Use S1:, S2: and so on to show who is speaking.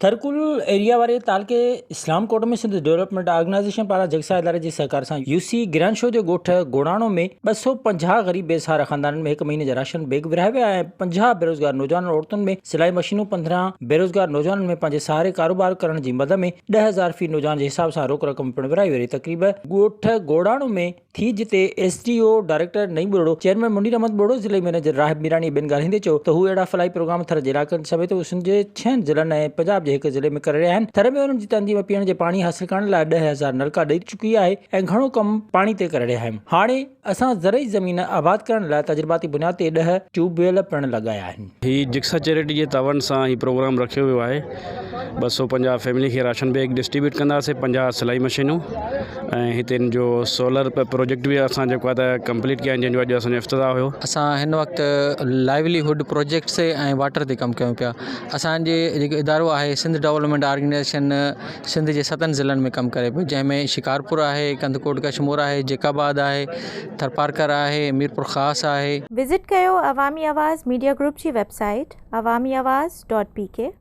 S1: Thar Coal area واري تعلقي اسلام ڪوٽ ۾ سنڌ ڊولپمينٽ آرگنائيزيشن پاران جڳسا اداري جي سهڪار سان يو سي گرانشو جي ڳوٺ گوڙاڻو ۾ 250 غريب بي سهارا خاندانن ۾ هڪ مهيني جا راشن بيگ ورهايا ويا ۽ 50 بيروزگار نوجوانن عورتن ۾ سلائي مشينون 15 بيروزگار نوجوانن ۾ پنهنجي سهاري ڪاروبار ڪرڻ جي مد ۾ 10000 في نوجوان جي حساب سان روڪ رقم پڻ ورهائي وئي تقريب ڳوٺ گوڙاڻو ۾ ٿي جتي S D O director Naeem Buriro, chairman Munir Ahmed Buriro, ضلعي مئنيجر راهب ميراڻي ۽ ٻين ڳالهائيندي چيو ته هو اهڙا فلاحي پروگرام ٿر جي علائقن سميت سنڌ جي ڇهن ضلعن ۽ پنجاب جي هڪ ضلعي ۾ ڪري رهيا آهن، ٿر ۾ انهن جي تنظيم پيئڻ جي پاڻي حاصل ڪرڻ لاء 10,000 نلڪا ڏئي چڪي آهي ۽ گهڻو ڪم پاڻي تي ڪري رهيا آهيون، هاڻي اسان زرعي زمين آباد ڪرڻ لاء تجرباتي بنياد تي ڏهه ٽيوب ويل پڻ لڳايا آهن.
S2: هي جگسا چيرٽي جي تعاون سان هي پروگرام رکيو ويو آهي. 250 فيملي کي راشن بيگ ڊسٽريبيوٽ ڪنداسين 50 سلائي مشينون ۽ هتي ان جو سولر پروجيڪٽ به اسان جيڪو آهي ته ڪمپليٽ ڪيا آهن جنهن جو اڄ اسان جو افتتاح هيو.
S3: اسان هن وقت لائيولي هوڊ پروجيڪٽس ۽ واٽر تي ڪم ڪيون پيا اسان جي جيڪو ادارو آهي سنڌ ڊولپمينٽ آرگنائيزيشن سنڌ جي ستن ضلعن ۾ ڪم ڪري پيو جنهن ۾ شڪارپور آهي ڪنڌڪوٽ ڪشمور آهي جيڪب آباد آهي ٿرپارڪر آهي ميرپورخاص آهي.
S4: وزٽ ڪيو عوامي آواز ميڊيا گروپ جي web site Awami Awaz dot P K.